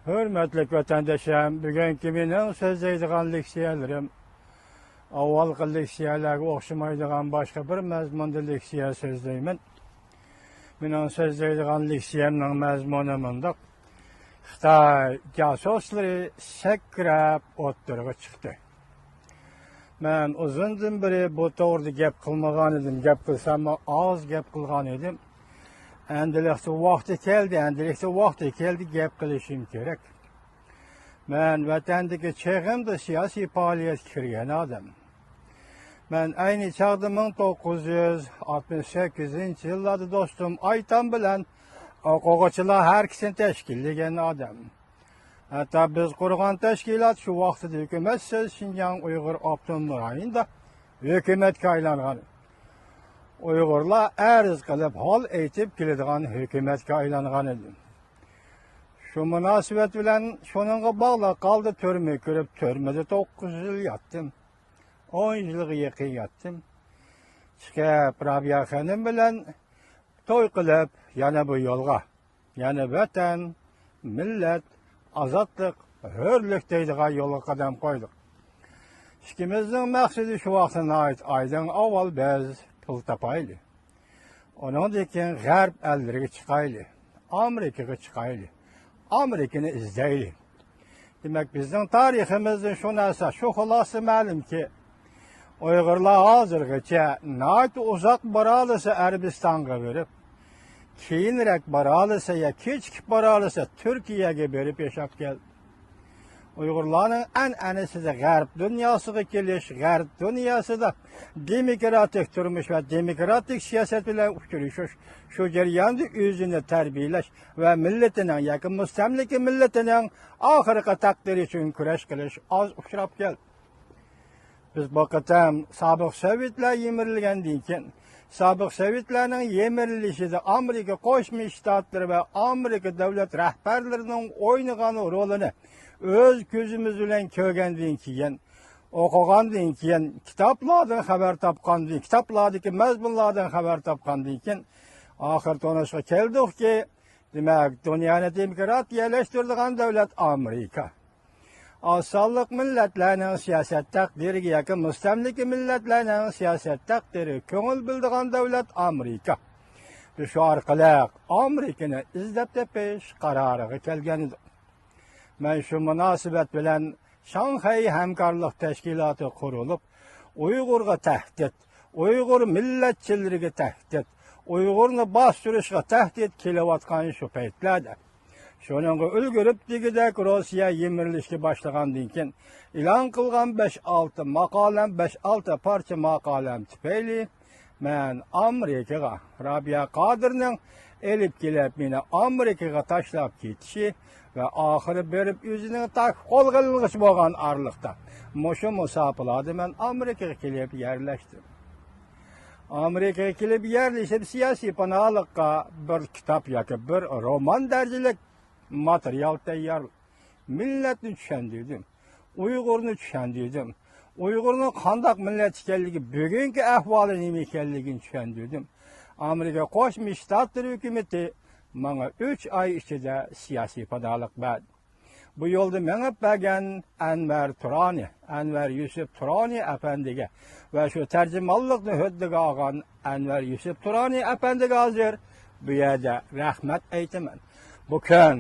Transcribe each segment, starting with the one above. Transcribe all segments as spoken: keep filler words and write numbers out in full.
ھۆرمەتلىك ۋەتەندىشىم، بۈگۈنكى مېنىڭ سۆزلەيدىغان لېكسىيەلىرىم ئاۋۋالقى لېكسىيەلەرگە ئوخشىمايدىغان باشقا بىر مەزمۇندا لېكسىيە سۆزلەيمەن. مېنىڭ سۆزلەيدىغان لېكسىيەمنىڭ مەزمۇنى مۇنداق: خىتاي جاسۇسلىرى سەكرەپ ئوتتۇرىغا چىقتى. مەن ئۇزۇندىن بېرى بۇ توغرىدا گەپ قىلمىغان ئىدىم، گەپ قىلساممۇ ئاز گەپ قىلغان ئىدىم. ئەمدىلىكتە ۋاقتى كەلدى، ئەمدىلىكتە ۋاقتى كەلدى، گەپ قىلىشىم كېرەك. مەن ۋەتەندىكى چېغىمدا سىياسىي پائالىيەتكە كىرگەن ئادەم. مەن ئەينى چاغدا مىڭ توققۇز يۈز ئاتمىش سەككىزىنچى يىللاردا دوستۇم ئايتام بىلەن ئوقۇغۇچىلار ھەرىكىتىنى تەشكىللىگەن ئادەم. ھەتتا بىز قۇرغان تەشكىلات شۇ ۋاقتىدا ھۆكۈمەتسىز شىنجاڭ ئۇيغۇر ئاپتونوم رايونىدا ھۆكۈمەتكە ئايلانغان. ئۇيغۇرلار ئەرز قىلىپ ھال ئېيتىپ كېلىدىغان ھۆكۈمەتكە ئايلانغان ئىدى. شۇ مۇناسىۋەت بىلەن شۇنىڭغا باغلىق ھالدا تۈرمە كىرىپ، تۈرمىدە توققۇز يىل ياتتىم. ئون يىلغا يېقىن ياتتىم. چىقىپ، رابىيە خېنىم بىلەن توي قىلىپ، يەنە بۇ يولغا، يەنى ۋەتەن، مىللەت، ئازادلىق، ھۆرلۈك دەيدىغان يولغا قەدەم قويدۇق. ئىككىمىزنىڭ مەقسىتى شۇ ۋاقىتتا ناھايىتى ئايدىڭ، ئاۋۋال بىز پۇل تاپايلى. ئۇنىڭدىن كېيىن غەرب ئەللىرىگە چىقايلى، ئامېرىكىغا چىقايلى، ئامېرىكىنى ئىزدەيلى. دېمەك، بىزنىڭ تارىخىمىزدىن شۇ نەرسە، شۇ خۇلاسە مەلۇمكى، ئۇيغۇرلار ھازىرغىچە ناھايىتى ئۇزاق بارالىسا ئەرەبىستانغا بېرىپ، كېيىنرەك بارالىسا يا كېچىكىپ بارالىسا تۈركىيەگە بېرىپ ياشاپ كەلدى. ئۇيغۇرلارنىڭ ئەنئەنىسىدە غەرب دۇنياسىغا كېلىش، غەرب دۇنياسىدا دېموكراتىك تۇرمۇش ۋە دېموكراتىك سىياسەت بىلەن ئۇچرىشىش، شۇ جەرياندا ئۆزىنى تەربىيەلەش ۋە مىللىتىنىڭ ياكى مۇستەملىكە مىللىتىنىڭ ئاخىرقى تەقدىرى ئۈچۈن كۈرەش قىلىش ئاز ئۇچراپ كەلدى. بىز بۇ قېتىم سابىق سوۋېتلار يىمىرىلگەندىن كېيىن، سابىق سوۋېتلارنىڭ يىمىرىلىشىدە ئامېرىكا قوشما شتاتلىرى ۋە ئامېرىكا دۆلەت رەھبەرلىرىنىڭ ئوينىغان رولىنى ئۆز كۆزىمىز بىلەن كۆرگەندىن كېيىن، ئوقۇغاندىن كېيىن، كىتابلاردىن خەۋەر تاپقاندىن، كىتابلاردىكى مەزمۇنلاردىن خەۋەر تاپقاندىن كېيىن، ئاخىر تونۇشقا كەلدۇقكى، دېمەك، دۇنيانى دېموكراتىيەلەشتۈرىدىغان دۆلەت ئامېرىكا. ئاز سانلىق مىللەتلەرنىڭ سىياسەت تەقدىرىگە ياكى مۇستەملىكە مىللەتلەرنىڭ سىياسەت تەقدىرىگە كۆڭۈل بۆلىدىغان دۆلەت ئامېرىكا. شۇ ئارقىلىق ئامېرىكىنى ئىزدەپ تېپىش قارارىغا كەلگەن ئىدۇق. مەن شۇ مۇناسىۋەت بىلەن شاڭخەي ھەمكارلىق تەشكىلاتى قۇرۇلۇپ، ئۇيغۇرغا تەھدىت، ئۇيغۇر مىللەتچىلىرىگە تەھدىت، ئۇيغۇرنى باستۇرۇشقا تەھدىت كېلىۋاتقان شۇ پەيتلەردە، شۇنىڭغا ئۈلگۈرۈپ، دېگۈدەك روسىيە يىمىرىلىشكە باشلىغاندىن كېيىن ئېلان قىلغان بەش-ئالتە ماقالەم، بەش-ئالتە پارچە ماقالەم تۈپەيلى، مەن ئامېرىكىغا، رابىيە قادىرنىڭ ئېلىپ كېلىپ مېنى ئامېرىكىغا تاشلاپ كېتىشى ۋە ئاخىرى بېرىپ ئۆزىنىڭ تاكى قولغا ئېلىنغۇچى بولغان ئارىلىقتا، مۇشۇ مۇساپىلاردا مەن ئامېرىكىغا كېلىپ يەرلەشتىم. ئامېرىكىغا كېلىپ يەرلىشىپ، سىياسىي پاناھلىققا بىر كىتاب ياكى بىر رومان دەرىجىلىك ماتېرىيال تەييار، مىللەتنى چۈشەندۈردۈم. ئۇيغۇرنى چۈشەندۈردۈم. ئۇيغۇرنىڭ قانداق مىللەت ئىكەنلىكى، بۈگۈنكى ئەھۋالى نېمە ئىكەنلىكىنى چۈشەندۈردۈم. ئامېرىكا قوشما شتاتلىرى ھۆكۈمىتى ماڭا ئۈچ ئاي ئىچىدە سىياسىي پاناھلىق بەردى. بۇ يولدا مېڭىپ بەرگەن ئەنۋەر تۇرانى، ئەنۋەر يۈسۈپ تۇرانى ئەپەندىگە ۋە شۇ تەرجىمانلىقنى ھۆددىگە ئالغان ئەنۋەر يۈسۈپ تۇرانى ئەپەندىگە ھازىر بۇ يەردە رەھمەت ئېيتىمەن. بۇ كۈن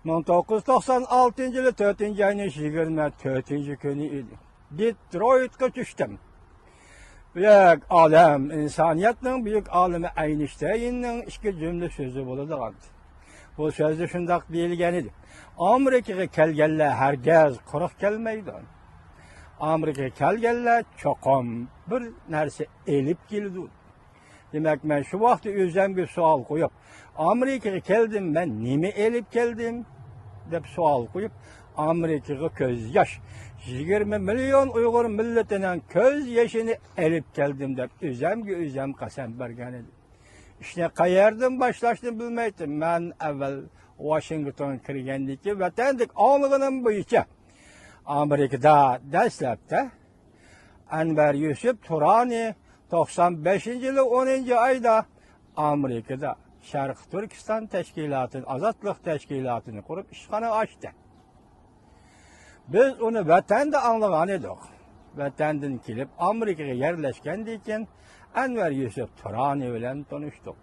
مىڭ توققۇز يۈز توقسان ئالتىنچى يىلى تۆتىنچى ئاينىڭ يىگىرمە تۆتىنچى كۈنى ئىدى. دېترويتقا چۈشتۈم. بۈيۈك ئالىم، ئىنسانىيەتنىڭ بۈيۈك ئالىمى ئەينىشتەيننىڭ ئىككى جۈملە سۆزى بولىدىغان. بۇ سۆزدە شۇنداق دېيىلگەن ئىدى: ئامېرىكىغا كەلگەنلەر ھەرگىز قۇرۇق كەلمەيدۇ. ئامېرىكىغا كەلگەنلەر چوقۇم بىر نەرسە ئېلىپ كېلىدۇ. دېمەك، مەن شۇ ۋاقىتتا ئۆزۈمگە سوئال قويۇپ، ئامېرىكىغا كەلدىم، مەن نېمە ئېلىپ كەلدىم؟ دەپ سوئال قويۇپ، ئامېرىكىغا كۆز ياش، يىگىرمە مىليون ئۇيغۇر مىللىتىنىڭ كۆز يېشىنى ئېلىپ كەلدىم دەپ ئۆزۈمگە ئۆزۈم قەسەم بەرگەن ئىدىم. ئىشنى قەيەردىن باشلاشنى بىلمەيتتىم. مەن ئەۋۋەل ۋاشىنگتونغا كىرگەندىن كېيىن، ۋەتەندىكى ئاڭلىغىنىم بويىچە ئامېرىكىدا دەسلەپتە ئەنۋەر يۈسۈپ تۇرانى توقسان بەشىنچى يىلى ئونىنچى ئايدا ئامېرىكىدا شەرقىي تۈركىستان تەشكىلاتىنى، ئازادلىق تەشكىلاتىنى قۇرۇپ ئىشخانا ئاچتى. بىز ئۇنى ۋەتەندە ئاڭلىغان ئىدۇق. ۋەتەندىن كېلىپ ئامېرىكىغا يەرلەشكەندىن كېيىن ئەنۋەر يۈسۈپ تۇرانى بىلەن تونۇشتۇق.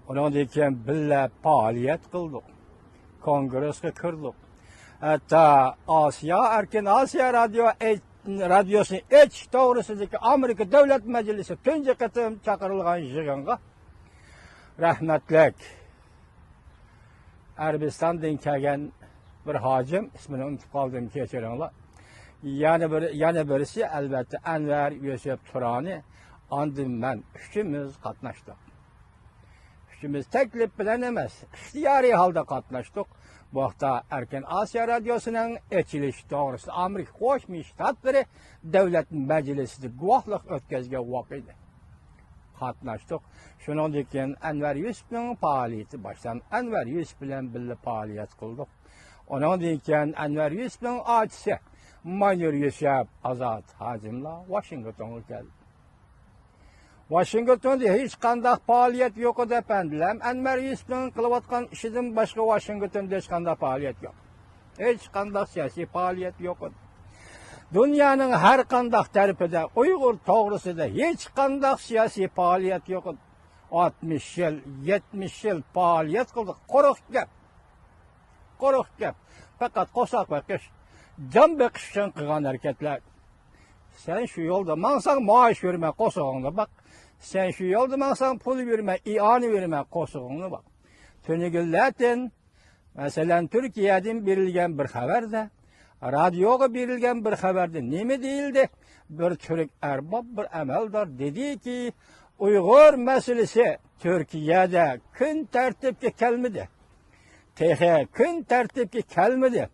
ئۇنىڭدىن كېيىن بىللە پائالىيەت قىلدۇق. كونگرېسقا كىردۇق. ھەتتا ئاسىيا، ئەركىن ئاسىيا رادىيو، رادىيوسىنى ئېچىش توغرىسىدىكى ئامېرىكا دۆلەت مەجلىسى تۇنجى قېتىم چاقىرىلغان يىغىنغا رەھمەتلىك ئەرەبىستاندىن كەلگەن بىر ھاجىم، ئىسمىنى ئۇنتۇپ قالدىم، كەچۈرۈڭلار. يەنە بىر، يەنە بىرسى، ئەلۋەتتە، ئەنۋەر يۈسۈپ تۇرانى. ئاندىن مەن ئۈچىمىز قاتناشتۇق. ئۈچىمىز تەكلىپ بىلەن ئەمەس، ئىختىيارىي ھالدا قاتناشتۇق. بۇ ھەقتە ئەركىن ئاسىيا رادىيوسىنىڭ ئېچىلىشى توغرىسىدا ئامېرىكا قوشما شتاتلىرى دۆلەت مەجلىسىدە گۇۋاھلىق ئۆتكۈزگەن ۋاقىت ئىدى. قاتناشتۇق. شۇنىڭدىن كېيىن ئەنۋەر يۈسۈپنىڭ پائالىيىتى باشلاندى. ئەنۋەر يۈسۈپ بىلەن بىللە پائالىيەت قىلدۇق. ئۇنىڭدىن كېيىن ئەنۋەر يۈسۈپنىڭ ئاچىسى ماينۇر يۈسۈپ، ئازاد ھاجىملار ۋاشىنگتونغا كەلدى. ۋاشىنگتوندا ھېچقانداق پائالىيەت يوق ئىدى، ئەپەندىلەر. ئەنۋەر يۈسۈپنىڭ قىلىۋاتقان ئىشىدىن باشقا ۋاشىنگتوندا ھېچقانداق پائالىيەت يوق. ھېچقانداق سىياسىي پائالىيەت يوق ئىدى. دۇنيانىڭ ھەر قانداق تەرىپىدە ئۇيغۇر توغرىسىدا ھېچقانداق سىياسىي پائالىيەت يوق ئىدى. ئاتمىش يىل، يەتمىش يىل پائالىيەت قىلدۇق. قۇرۇق گەپ. قۇرۇق گەپ. پەقەت قورساق بېقىش، جان بېقىش ئۈچۈن قىلغان ھەرىكەتلەر. سەن شۇ يولدا ماڭساڭ، مائاش بېرىمەن، قورسىقىڭنى باق. سەن شۇ يولدا ماڭساڭ، پۇل بېرىمەن، ئىئانە بېرىمەن، قورسىقىڭنى باق. تۈنۈگۈنلەتىن، مەسىلەن، تۈركىيەدىن بېرىلگەن بىر خەۋەردە، رادىيوغا بېرىلگەن بىر خەۋەردە نېمە دېيىلدى؟ بىر تۈرك ئەرباب، بىر ئەمەلدار دېدىكى، ئۇيغۇر مەسىلىسى تۈركىيەدە كۈن تەرتىپكە كەلمىدى. تېخى كۈن تەرتىپكە كەلمىدى.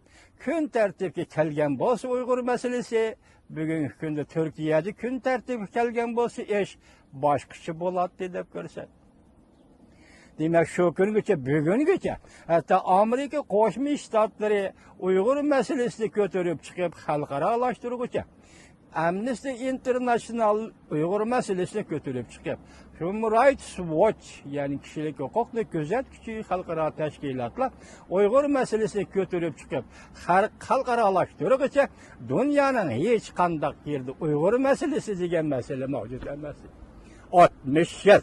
كۈن تەرتىپكە كەلگەن بولسا ئۇيغۇر مەسىلىسى، بۈگۈنكى كۈندە تۈركىيەدە كۈن تەرتىپكە كەلگەن بولسا، ئىش باشقىچە بولاتتى دەپ كۆرسەتتى. دېمەك، شۇ كۈنگىچە، بۈگۈنگىچە، ھەتتا ئامېرىكا قوشما شتاتلىرى ئۇيغۇر مەسىلىسىنى كۆتۈرۈپ چىقىپ خەلقئارالاشتۇرغۇچە، ئەمنىستى ئىنتېرناتسىونال ئۇيغۇر مەسىلىسىنى كۆتۈرۈپ چىقىپ، ھيۇمەن رايتس ۋوچ، يەنى كىشىلىك ھوقۇقنى كۆزەتكۈچى خەلقئارا تەشكىلاتلار ئۇيغۇر مەسىلىسىنى كۆتۈرۈپ چىقىپ، خەلق-، خەلقئارالاشتۇرغۇچە دۇنيانىڭ ھېچقانداق يېرىدە ئۇيغۇر مەسىلىسى دېگەن مەسىلە مەۋجۇت ئەمەس. ئاتمىش يىل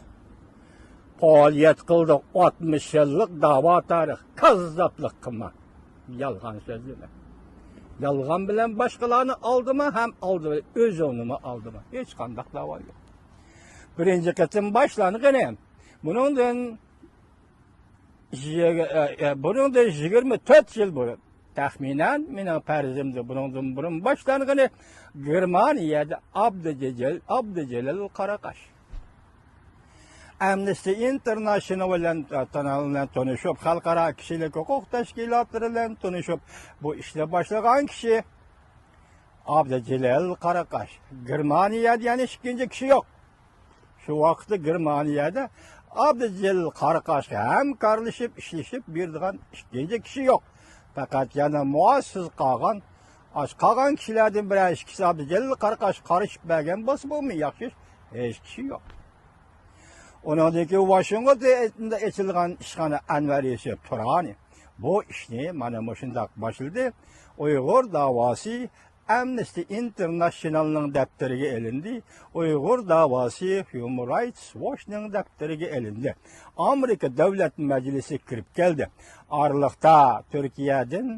پائالىيەت قىلدۇق، ئاتمىش يىللىق داۋا تارىخ. كاززاپلىق قىلما. يالغان سۆزلىمە. يالغان بىلەن باشقىلارنى ئالدىما ھەم ئالدى بىلەن ئۆزۈڭنىمۇ ئالدىما. ھېچقانداق داۋا يوق. بىرىنچى قېتىم باشلانغىنى. بۇنىڭدىن يىگ-، ئە، ئە، بۇنىڭدىن يىگىرمە تۆت يىل بۇرۇن، تەخمىنەن مېنىڭ پەرىزىمدە بۇنىڭدىن بۇرۇن باشلانغىنى گېرمانىيەدە ئابدۇجېلىل، ئابدۇجېلىل قاراقاش. ئەمنىستى ئىنتېرناشنال بىلەن، بىلەن تونۇشۇپ، خەلقئارا كىشىلىك ھوقۇق تەشكىلاتلىرى بىلەن تونۇشۇپ، بۇ ئىشنى باشلىغان كىشى ئابدۇجېلىل قاراقاش. گېرمانىيەدە يەنە ئىككىنچى كىشى يوق. شۇ ۋاقىتتا گېرمانىيەدە ئابدۇجېلىل قاراقاشقا ھەمكارلىشىپ ئىشلىشىپ بېرىدىغان ئىككىنچى كىشى يوق. پەقەت يەنە مۇئاز سىز قالغان، ئاش قالغان كىشىلەردىن بىرەر ئىككىسى ئابدۇجېلىل قاراقاشقا قارىشىپ بەرگەن بولسا بولمىدى، ياخشى ئىش، ھېچ كىشى يوق. ئۇنىڭدىن كېيىن ۋاشىنگتوندا ئېچىلغان ئىشخانا ئەنۋەر يۈسۈپ تۇرانى بۇ ئىشنى مانا مۇشۇنداق باشلىدى. ئۇيغۇر داۋاسى ئەمنىستى ئىنتېرناشنالنىڭ دەپتىرىگە ئېلىندى. ئۇيغۇر داۋاسى ھيۇمەن رايتس ۋوچنىڭ دەپتىرىگە ئېلىندى. ئامېرىكا دۆلەت مەجلىسى كىرىپ كەلدى. ئارىلىقتا تۈركىيەدىن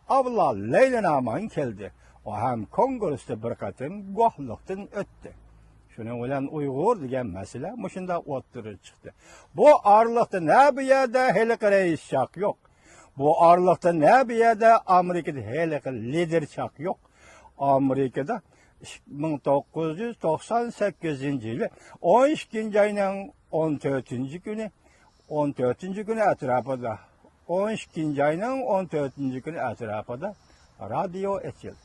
ئابلا لەيلى نامان كەلدى. ئۇ ھەم كونگرېستا بىر قېتىم گۇۋاھلىقتىن ئۆتتى. شۇنىڭ بىلەن ئۇيغۇر دېگەن مەسىلە مۇشۇنداق ئوتتۇرىغا چىقتى. بۇ ئارىلىقتا نە بۇ يەردە ھېلىقى رەئىس چاق يوق. بۇ ئارىلىقتا نە بۇ يەردە ئامېرىكىدا ھېلىقى لىدېر چاق يوق. ئامېرىكىدا مىڭ توققۇز يۈز توقسان سەككىزىنچى يىلى ئون ئىككىنچى ئاينىڭ ئون تۆتىنچى كۈنى، ئون تۆتىنچى كۈنى ئەتراپىدا، ئون ئىككىنچى ئاينىڭ ئون تۆتىنچى كۈنى ئەتراپىدا رادىيو ئېچىلدى.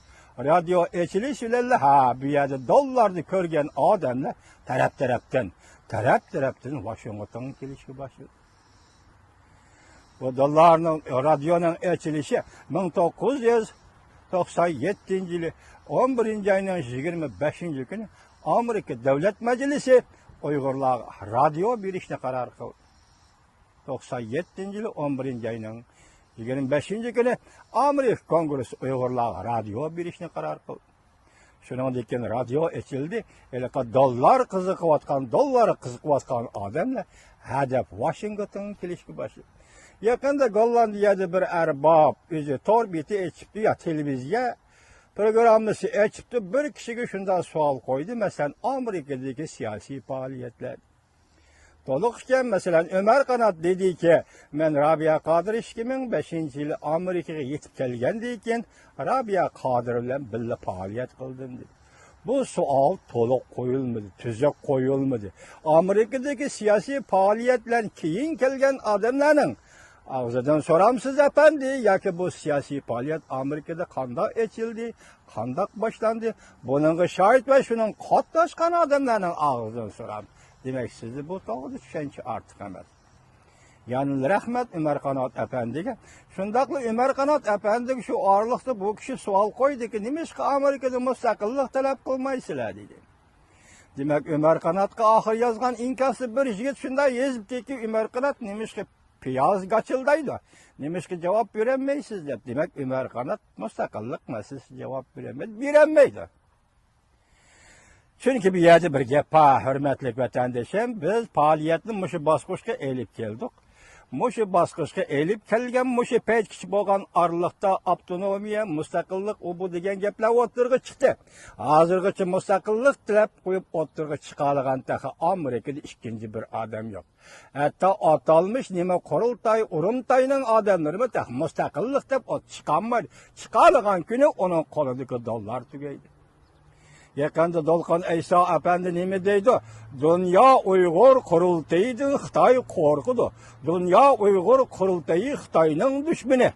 رادىيو ئېچىلىش بىلەنلا، ھا، بۇ يەردە دوللارنى كۆرگەن ئادەملەر تەرەپ-تەرەپتىن، تەرەپ-تەرەپتىن ۋاشىنگتونغا كېلىشكە باشلىدى. بۇ دوللارنىڭ، رادىيونىڭ ئېچىلىشى مىڭ توققۇز يۈز توقسان يەتتىنچى يىلى ئون بىرىنچى ئاينىڭ يىگىرمە بەشىنچى كۈنى ئامېرىكا دۆلەت مەجلىسى ئۇيغۇرلارغا رادىيو بېرىشنى قارار قىلدى. توقسان يەتتىنچى يىلى ئون بىرىنچى ئاينىڭ يىگىرمە بەشىنچى كۈنى ئامېرىكا كونگرېسسى ئۇيغۇرلارغا رادىيو بېرىشنى قارار قىلدى. شۇنىڭدىن كېيىن رادىيو ئېچىلدى. ھېلىقى دوللار قىزىقىۋاتقان، دوللارغا قىزىقىۋاتقان ئادەملەر ھەدەپ ۋاشىنگتونغا كېلىشكە باشلىدى. يېقىندا گوللاندىيەدە بىر ئەرباب ئۆزى تور بېتى ئېچىپتۇ يا تېلېۋىزىيە پروگراممىسى ئېچىپتۇ. بىر كىشىگە شۇنداق سوئال قويدى، مەسىلەن، ئامېرىكىدىكى سىياسىي پائالىيەتلەر تولۇق ئىكەن. مەسىلەن، ئۆمەر قانات دېدىكى، مەن رابىيە قادىر ئىككى مىڭ بەشىنچى يىلى ئامېرىكىغا يېتىپ كەلگەندىن كېيىن رابىيە قادىر بىلەن بىللە پائالىيەت قىلدىم، دېدى. بۇ سوئال تولۇق قويۇلمىدى، تۈزۈك قويۇلمىدى. ئامېرىكىدىكى سىياسىي پائالىيەتلەر كېيىن كەلگەن ئادەملەرنىڭ ئاغزىدىن سورامسىز، ئەپەندى، ياكى بۇ سىياسىي پائالىيەت ئامېرىكىدا قانداق ئېچىلدى، قانداق باشلاندى؟ بۇنىڭغا شاھىت ۋە شۇنىڭغا قاتناشقان ئادەملەرنىڭ ئاغزىدىن سورام. دېمەك، سىزدە بۇ توغرىدا چۈشەنچە ئارتۇق ئەمەس. يەنىلا رەھمەت ئۆمەر قانات ئەپەندىگە. شۇنداقلا ئۆمەر قانات ئەپەندىگە شۇ ئارىلىقتا بۇ كىشى سوئال قويدىكى، نېمىشقا ئامېرىكىدا مۇستەقىللىق تەلەپ قىلمايسىلەر، دېدى. دېمەك، ئۆمەر قاناتقا ئاخىر يازغان ئىنكاستا بىر يىگىت شۇنداق يېزىپتىكى، ئۆمەر قانات نېمىشقا پىياز گاچىلدايدۇ، نېمىشقا جاۋاب بېرەلمەيسىز دەپ. دېمەك، ئۆمەر قانات مۇستەقىللىق مەسىلىسىگە جاۋاب بېرەلمەيدۇ، بېرەلمەيدۇ. چۈنكى بۇ يەردە بىر گەپ بار، ھۆرمەتلىك ۋەتەندىشىم، بىز پائالىيەتنى مۇشۇ باسقۇچقا ئېلىپ كەلدۇق. مۇشۇ باسقۇچقا ئېلىپ كەلگەن، مۇشۇ پەيتكىچە بولغان ئارىلىقتا ئاپتونومىيە، مۇستەقىللىق، ئۇ بۇ دېگەن گەپلەر ئوتتۇرىغا چىقتى. ھازىرغىچە مۇستەقىللىق تىلەپ قويۇپ ئوتتۇرىغا چىقالىغان تېخى ئامېرىكىدا ئىككىنچى بىر ئادەم يوق. ھەتتا ئاتالمىش نېمە قۇرۇلتاي، ئۇرۇمتاينىڭ ئادەملىرىمۇ تېخى مۇستەقىللىق دەپ ئوت چىقارمايدۇ. چىقارلىغان كۈنى ئۇنىڭ قولىدىكى دوللار تۈگەيدۇ. يېقىندا دولقۇن ئەيسا ئەپەندى نېمە دەيدۇ؟ دۇنيا ئۇيغۇر قۇرۇلتىيىدىن خىتاي قورقىدۇ. دۇنيا ئۇيغۇر قۇرۇلتىيى خىتاينىڭ دۈشمىنى.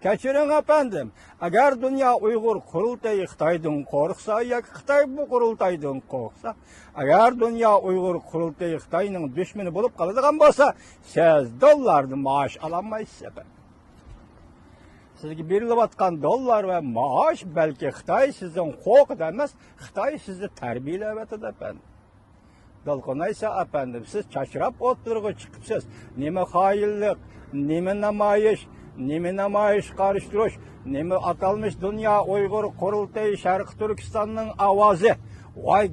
كەچۈرۈڭ ئەپەندىم، ئەگەر دۇنيا ئۇيغۇر قۇرۇلتىيى خىتايدىن قورقسا ياكى خىتاي بۇ قۇرۇلتايدىن قورقسا، ئەگەر دۇنيا ئۇيغۇر قۇرۇلتىيى خىتاينىڭ دۈشمىنى بولۇپ قالىدىغان بولسا، سىز دوللاردىن مائاش ئالالمايسىز ئەپەندىم. سىزگە بېرىلىۋاتقان دوللار ۋە مائاش، بەلكى خىتاي سىزدىن قورقىدۇ ئەمەس، خىتاي سىزنى تەربىيەلەۋاتىدۇ ئەپەندىم. دولقۇن ئەيسا ئەپەندىم، سىز چاچراپ ئوتتۇرىغا چىقىپسىز. نېمە خائىنلىق، نېمە نامايىش، نېمە نامايىش قارشى تۇرۇش، نېمە ئاتالمىش دۇنيا ئۇيغۇر قۇرۇلتىيى شەرقىي تۈركىستاننىڭ ئاۋازى. ۋاي